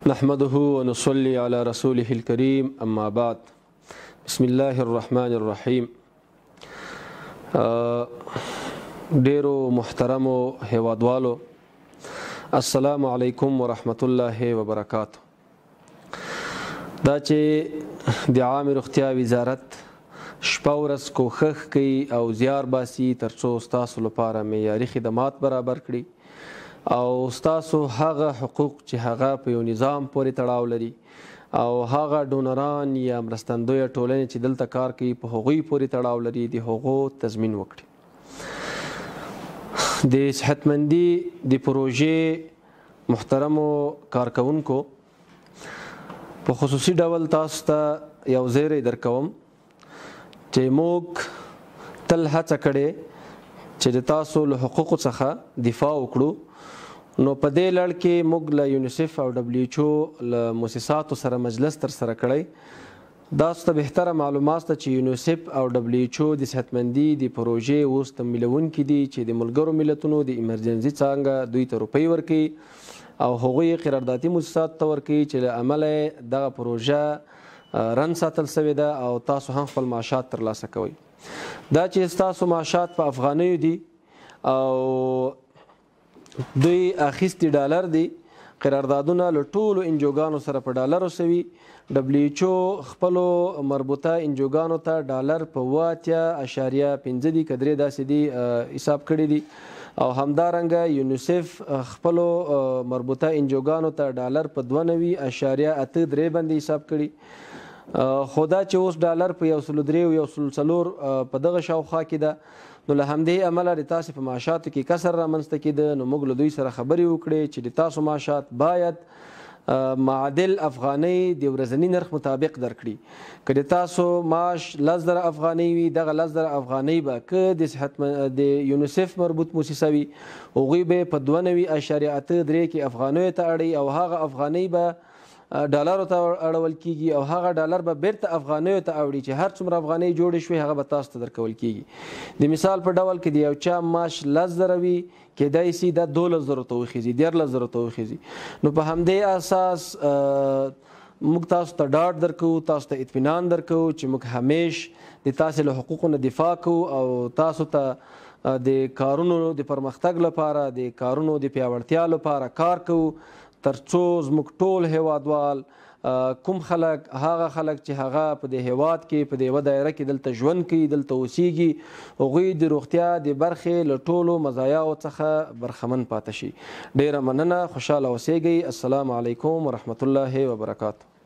نحمده ونصلي على رسوله الكريم، اما بعد. بسم الله الرحمن الرحیم. ډیرو محترمو هیوادوالو، السلام علیکم ورحمت الله وبرکاته. دا چې د عامې روغتیا وزارت شپه ورځ کوښښ کوي او زیار باسي ترڅو ستاسو لپاره معیاري خدمات برابر کړي او ستاسو هغه حقوق چې هغه په یو نظام پورې تړاو لري او هغه ډونران یا مرستندویه ټولنې چې دلته کار کوي په هغوی پورې تړاو لري، د هغو تضمین وکړي. د صحتمندي د پروژې محترمو کارکوونکو، په خصوصي ډول تاسو ته یو زیری درکوم چې موږ تل هڅه کړې چې د تاسو له حقوقو څخه دفاع وکړو. نو په دې لړ کې موږ له یونیسف او ډبلیو ایچ او له موسساتو سره مجلس ترسره کړی. دا ستاسو ته بهتره معلومات ده چې یونیسف او ډبلیو ایچ او د صحتمندي د پروژې اوس تمویلوونکي دي چې د ملګرو ملتونو د ایمرجنسي څانګه دوی ته روپۍ ورکوي او هغوی قراردادي موسساتو ته ورکوي چې له امله دغه پروژه رن ساتل شوې ده او تاسو هم خپل معاشات ترلاسه کوئ. دا چې ستاسو معاشات په افغانیو دي او دوی اخیستي ډالر دي، قراردادونه له ټولو انجوګانو سره په ډالرو سوي. ډبلیو ایچ او خپلو مربوطه انجوګانو ته ډالر په 87.5 دي که درې داسې دي حساب کړي دي، او همدارنګه یونیسف خپلو مربوطه انجوګانو ته ډالر په 92.83 باندې حساب کړي. خو دا چې اوس ډالر په 103 او 104 په دغه شاوخوا کې ده، نو له همدې امله د تاسو په معاشاتو کې کسر رامنځته کېده. نو موږ له دوی سره خبرې وکړې چې د تاسو معاشات باید معادل افغانۍ د ورځني نرخ مطابق درکړي. که د تاسو معاش 10,000 افغانۍ وي، دغه 10,000 افغانۍ به که د صحت د یونیسف مربوط موسسه وي، هغوی به په 92.83 کې افغانیو ته اړوي او هغه افغانۍ به ډالرو ته اړول کیږي او هغه ډالر به بیرته افغانیو ته اوړي چې هر څومره افغانۍ جوړې شوې هغه به تاسو ته درکول کیږي. د مثال په ډول کې د یو چا معاش 10,000 وي، کېدای سي دا 12,000 ته وخیږي، 13,000 ته وخیږي. نو په همدې اساس موږ تاسو ته ډاډ درکوو، تاسو ته اطمینان درکوو چې موږ همیش د تاسو له حقوقو نه دفاع کوو او تاسو ته د کارونو د پرمختګ لپاره، د کارونو د پیاوړتیا لپاره کار کوو، ترڅو زموږ ټول هیوادوال، کوم خلک، هغه خلک چې هغه په دې هیواد کې په دې یوه دایره کې دلته ژوند کوي، دلته اوسیږي، هغوی د روغتیا د برخې له ټولو مزایاو څخه برخمن پاته شي. ډیره مننه، خوشحاله اوسیږئ. السلام علیکم ورحمت الله وبرکاته.